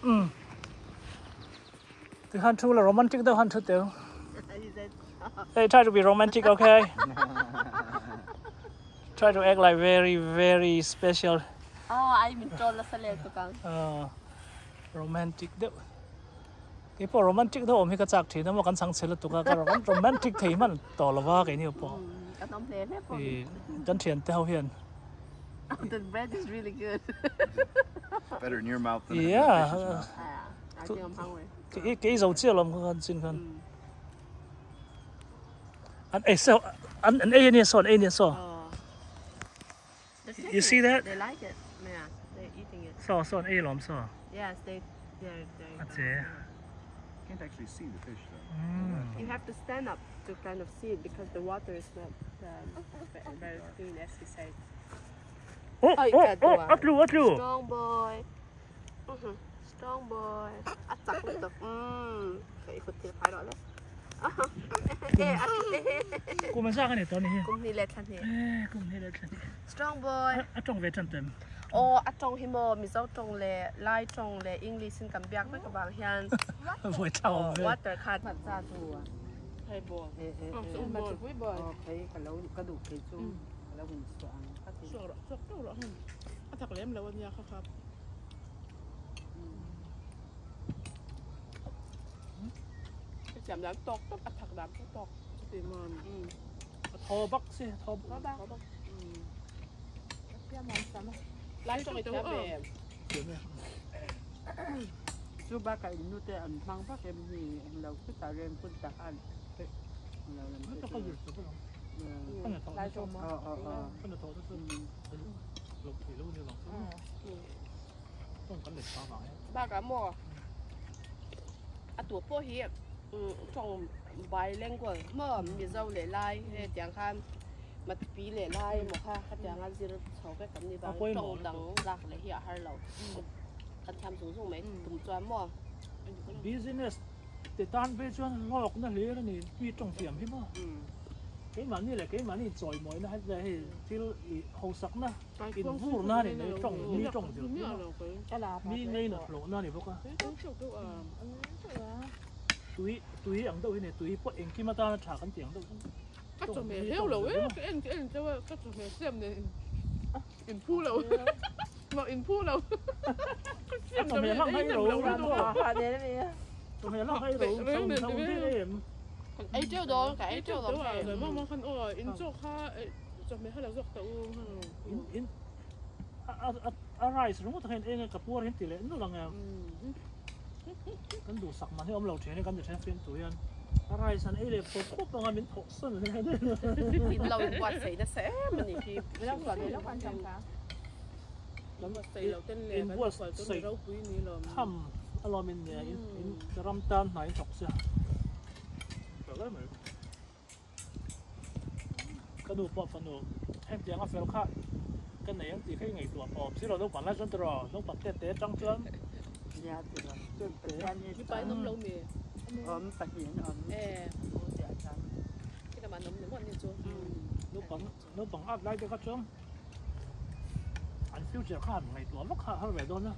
Um. Ti khan thu la romantic deuh han thu teu. Hey, try to be romantic, okay? Try to act like very, very special. Oh, ai min troll nasa lel tuk ang. Romantic deuh. Kei pawh romantic deuh awm hi ka chak thin a maw kan chhang chhe lutuk a ka romantic thei hman tawh lo va keini pawh. Kan awm hle hle pawh. Kan thian te ho hian. The bread is really good. Better in your mouth than in the fish's mouth. I think I'm hungry. Kei zo chiah lawm ka kan chin khan. An ei so an an ei ania saw an ei ania saw. You see that? They like it. Yeah, they're eating it. Saw saw an ei lawm saw. Yes, they they're they're. A che. Can't actually see the fish though. You have to stand up to kind of see it because the water is not very clean as he said. Oh, oh, oh, a tlu, a tlu. Strong boy. Strong boy. A chak lutuk. Umm. Ka i kut thil phai rawh le. Kum an zak a ni tawh a ni hi. Kum hnih leh thla hnih. Eh, kum hnih leh thla hnih. Strong boy. A tawng ve tan tem. Aw, a tawng hi maw Mizo tawng leh Lai tawng leh English in kan biak vek avang hian Vawi thla awm ve. Water kha Hmatsa chu a. Hei ball. Eh eh eh. Aw phei ka lo ka duh phei chu ka lo insuah ang ka ti. Suak rawh suak teuh rawh heng a thak lem lo ania kha kha. Ka siam dan tawk tawp a thak dan pawh tawk. Chuti maw A thaw bak si thaw bak. Lai tawng i thiam em? Thiam e. Chu bakah in nute an hmang vak em ni englo chutah reng hun tak an englo lam te chu. Lai tawng maw? Aw aw aw. Bakah maw a tu pawh hi tawng bilingual maw Mizo leh Lai hetiang khan Matpi leh Lai emaw kha khatianga zir chho vek kan ni vang tawng dang lak leh hi a har lo kan thiam zung zung mai tum chuan maw. Business te tan phei chuan hlawkna hlir a ni mi tawng thiam hi maw keimahni leh keimahni chawimawina hei thil ih hausakna Invurna a ni mai, tawng mi tawng zir tir a, mi ngei nat hlawhna a ni bawk a. Tui tui ang deuh hi ni, tui pawh engkim atana tha kan tih ang deuh hi. Ka chawhmeh heu lo e, ka en ka en chauh a, ka chawhmeh siam nen in phu lo, mah in phu lo. Ka siam chawhmeh lang hai ro, chawhmeh lang hai ro, chho chho em. Kan ei teuh dawn, ka ei teuh dawn hei. Mama khan aw in chaw kha Chawhmeh kha lo zawk ta u. In in a a a rice ringawt kha in eng e ka puar hian ti leh nulh ang em. Kan duhsak man hi awm lo thin e kan ti then fiam tur hian a rice han ei leh pawp pawp anga min thawh san leh daih. In lo in buatsaih nasa em a nih hi. In buatsaih tham alawm in nia in ram tan hna in thawk sia. Ka nu pawh fanu hengtiang a fel kha ka nei ang tih kha i ngaihtuah pawh awm si lo naupang lai chuan tiraw naupang te te atang chuan Nia tiraw chuan Pathian hi Mipa in awm lo mi? Awm pahnih an awm u tih ah chuan. Khi lamah an awm ni maw ni chu? Naupang naupang at lai te kha chuan an future kha han ngaihtuah vak kha a har ve dawn a.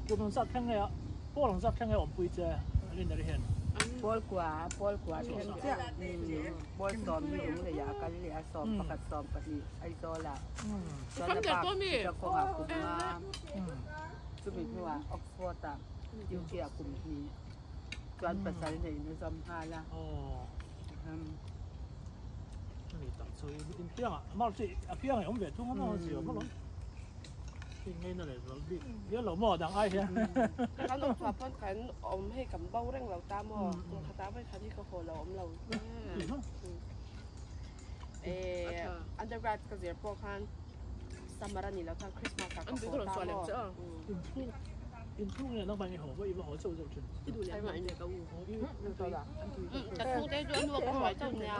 Kum ang zat thleng nge a pawl ang zat thleng nge awmpui che Linary hian. Pawl kua pawl kua thleng chiah pawl sawm ni lung lei ah a kal leh a sawm pakhat sawm pahnih Aizawl ah chuan a bak Chittagong ah kum nga chumi hnuah Oxford ah UK ah kum hnih chuan pasal neiin a zawm nghal a. Ani tak chu in piangah mar chu a piangah awm ve thung a maw zia maw lawm hei ngei na leh zual bik hial lo maw dang ai hian kan awm chhuah pawn kan awm hei kan bo reng lo ta maw kum khatah vawi khat hi ka haw lo awm lo eh undergrad ka zir pawh khan summer a ni lo chuan Christmas ah ka haw ta maw inchhung nge nangmah i haw vawi i va haw chauh zeuh thin ka chhungte chu a nu a ka hruai chauh nia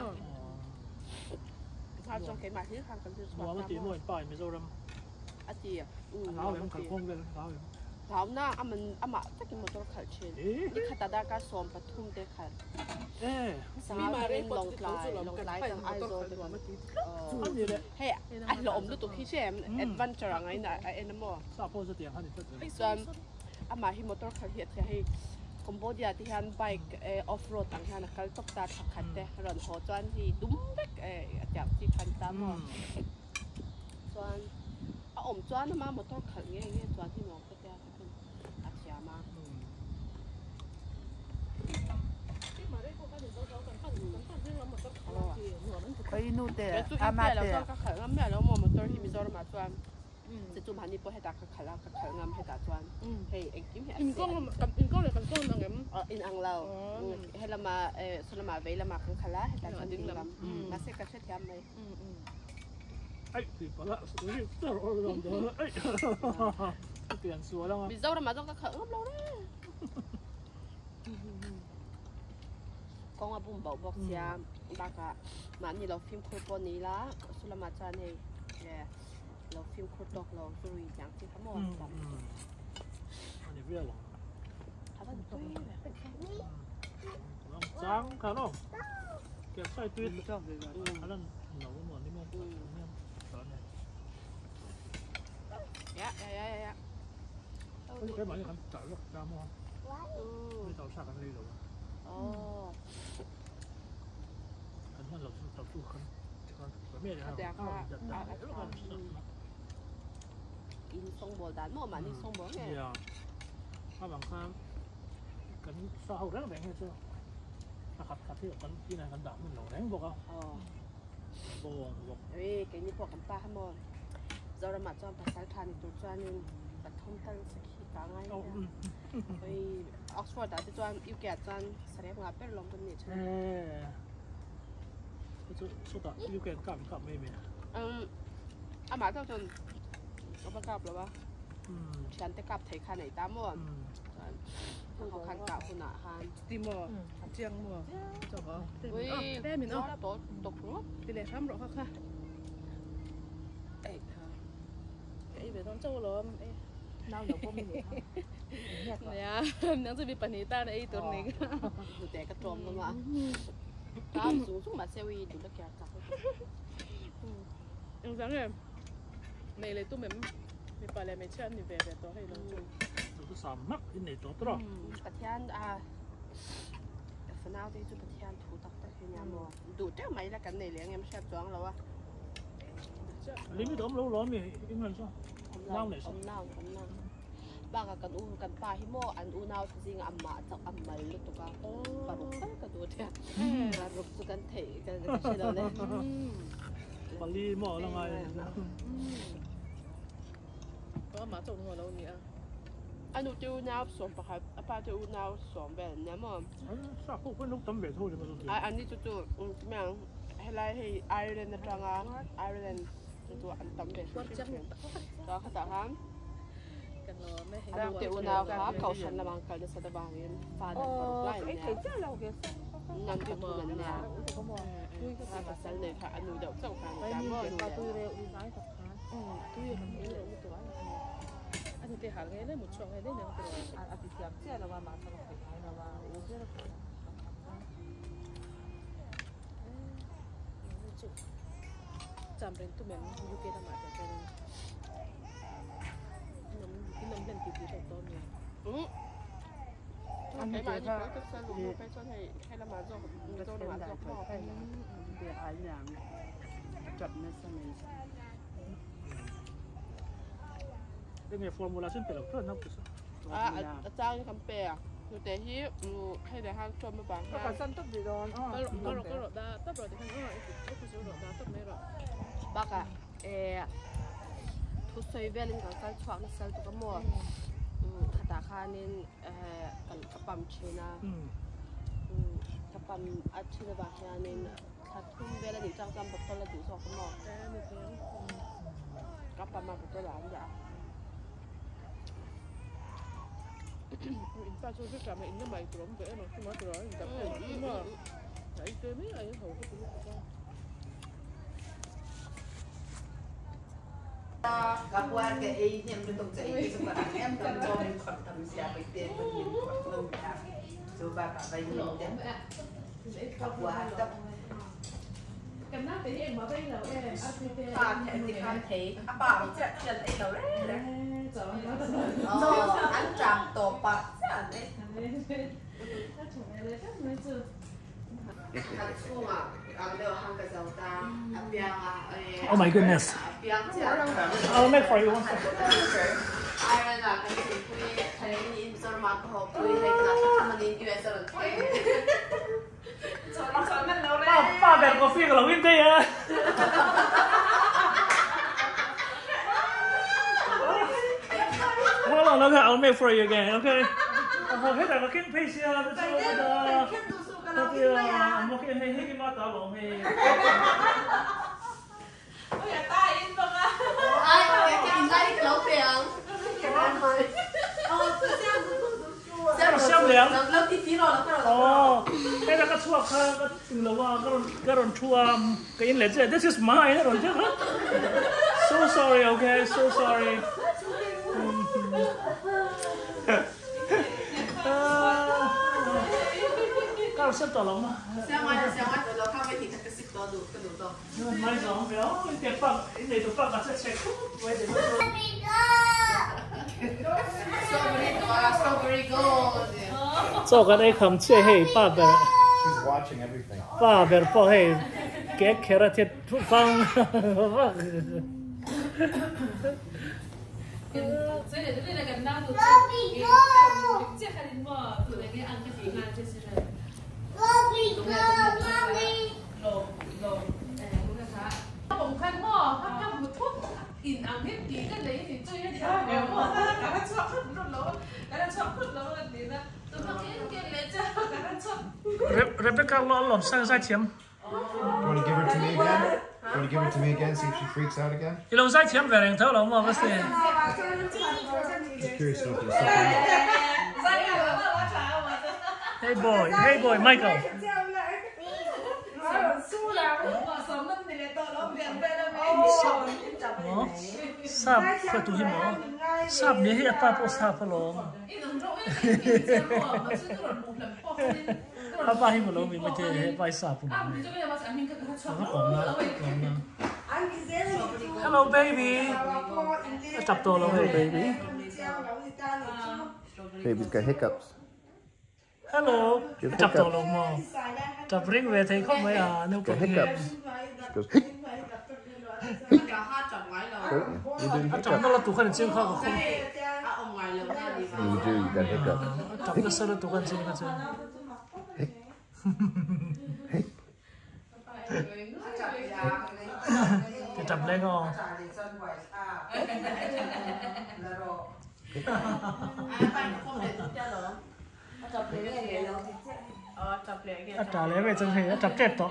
Kha chuan keimah hlir khan kan hlir chhuak ta maw? Nuam a ti maw in pa in Mizoram? A ti. A hlau em kalkhawm vel a hlau em? Hlau na aman amah takin motor khalh thin. Nikhat ah darkar 13 te khalh. Sangau turin Lawngtlai Lawngtlai tang Aizawl te kan hei a hlawhawm lutuk hi hre em adventure ang in a en a maw. Chuan amah hi motor khalh hi a thia hei Cambodia te hian bike off road ang hian a kal tawp ta thla khat te a rawn haw chuan hei dum vek a tiang chi kha a ni ta maw. Chuan a awm chuan ama motor khalh nge nge chuan hi nuam ka tia ka tin a thiam a. Khawi nu te ama te. Ka khalh ngam miah lo maw motor hi Mizoram ah chuan che chu mahni pawh hetah ka khalh a ka khalh ngam hetah chuan hei engkim hi a se In kawng leh kan kawng ang em? In ang lo helama sawlama vei lamah kan khalh a hetah chuan ding lam mahse ka hrethiam mai. Mizoram ah chuan ka khalh ngam lo reng. Kawng a bum bauh bawk sia bakah mahni lo fimkhur pawh ni ila chu lamah chuan hei lo fimkhur tawk lo chu rui tiang chi kha maw tam a van tui ve. Ya ya ya ya. In sawngbawl dan maw mahni sawngbawl nge? Ui keini pawh kan pa kha maw Zoramah chuan pasal tha ni tur chuanin pathum tal sakhi ka ngai a nia. Ui Oxford ah te chuan UK ah chuan sarep ngah ber lawm kan nih chu. Amah chauh chuan a va kap lo a, thiante kap thei kha nei ta maw. Chuan ho khan kah hunah khan. Ti maw? Chiang maw? Chawk aw. Ui, tawt tawk ringawt. Ti leh hram rawh kha kha. Ei kha. Ka ei ve dawn chauh alawm. Nau lo pawh mi ni kha. Nia, nang chu mi pahnih tan a ei tur ni kha. Hnute ka tlawm lawm a. Tam zung zung mahse ui duh la kiar chak lutuk. Engzah nge nei leh tum em? Mipa leh hmeichhia an ni ve ve tawh hei lo chu. Duhthusam mak in nei tawh tawh. Pathian a fanau te hi chu Pathian thu tak tak hi nia maw. Duh teuh mai ila kan nei leh ang em hriat chuang lo a. Limit awm lo lo ami England chu nau nei Awm nau awm nau. Bakah kan u kan pa hi maw an unau te zingah a mah chauh a mal lutuk a paruk tal ka duh tia paruk chu kan theih ka hre lo le. Pali maw la ngai. Amah chauh nuam lo ni a. A nu te unau 11, a pa te unau 10 vel an nia maw? Sa pawh pawh an lo tam ve tho emaw chu ti. An ni chu chu engtin ang helai hei Ireland atanga Ireland chu chu an tam ve hrim hrim thin. Chuan khatah khan a nu te unau kha kohhran lamah an kal nasat avangin fa dan paruk lai an nia. Nan pathum an nia. A pasal nei kha a nu deuh chauh kha an ni ta maw nu leh. A hnute hal nge le mut chhuak nge le nang tiraw. A ti thiam chiah lo a mahse ka theih ngai lo a u ber a ka kham a. Cham reng tum em UK lamah te chuan in awm hlen ti ti tawh tawh ania. An ni te kha ka then dan thawi thawi la te ai niang a tap nasa mai. Enge formula chu an pe lo tlat na a a chang kan pe a hnute hi hei leh han chawm avang Ka kalsan tawp rih dawn Ka rawh ka rawh dah tawp rawh tikhan aw i ku chu rawh dah tawp mai rawh. Bakah eh thusawi velin kan kal chhuak nasa lutuk a maw khatah khanin eh ka pump thin a ka pump a thin avang hianin Thla thum vel a nih chang chuan bottle a duh zawk a maw? Ka pama bottle ah an dah a. In pa chu hre tram in la mai tur awm ve em ang chu ma tur a in dap em a. Ai te mai ai ho ka ti lutuk a. Ka pua ka ei hnem lutuk che ei chu ka rang em kan chaw min khawrh tam sia vai te pahnih min khawrh ngam a chu bakah vai min te ka pua tap. Pa ti khan thei a pa ang chiah khian ei lo reng reng. Aw an tang tawp ah chiah an ei. Oh my goodness. I'll make for you one second. Pa pa ber coffee ka lo in thei a. Hold on, okay, I'll make for you again, okay? Oh, hetah ka keng phei sia, This is mine. So sorry, okay? So sorry. 刚先到了吗？上完就上完，就落卡位其实个识多度个度多。买上表，你点放，你都放个这车库，我得。 Strawberry 多啊，Strawberry Gold。做个你冚车嘿，八百。 She's watching everything. 八百包嘿，给开了铁放。Rebecca lo lom sang sai thiam. You want to give her to me again? You want to give her to me again? See if she freaks out again? I lo sai thiam ve reng tho lo mo ba se. Just curious to know if there's something. Hey boy, hey boy, Michael. Sap kha tu hi mo. Sap ni hi apa po sap lo. Apa hi mo lo mi ma te he pai sap lo. Hello baby. Chap to lo hey baby. Baby's got hiccups. Hello. Chap to lo mo. Chap ring ve thei khop mai a no Got hiccups. She goes hic. Hic. You did Chap hiccups. no la tu khan chen kha ko. You do. You got hiccups. Chap na sa la tu khan chen kha chen. Hic. Hic. Te chap le ngo. A ta le ve chen he, a chap tep to.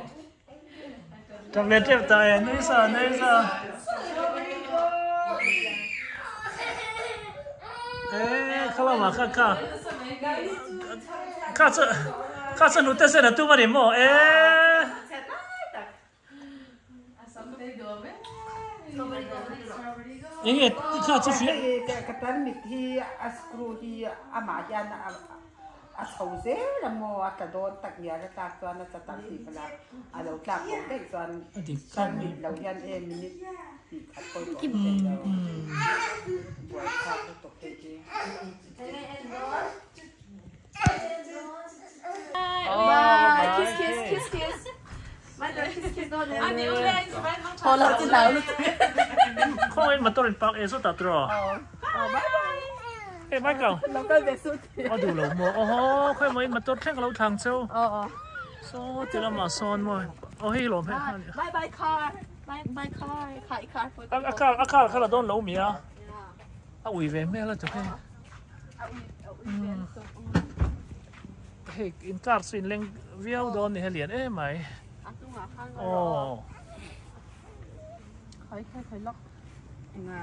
Chap le tep ta e, nui sa, nui sa. Eh, khala ma kha kha. Kha cha kha cha nu te se na tu ma ni mo. Eh. Enge kha cha fi. Ka tan mit hi a screw hi a ma hian a chho zel a maw a tla dawn tak ngial a tlak chuan a cha tam tih pala a lo tlak lo daih chuan kan mit lo hian em minute tih khat pawh tawh thei lo buai thlak lutuk hei hi. Bye. Kiss kiss kiss kiss. Khaw in motor in park e so ta tro. Hey Michael. A du lo mo. Oho, khaw mai motor thleng lo thang cheu. So ti lama sawn maw. Oh hei lawm hei. Bye bye car. Bye bye car. Car car. A car a car kha la dawn lo mi a. A ui ve hmel a chu hei. Hei in car chu in leng viau dawn ni helian em mai. Oh. Khai khai khai lock. Nga.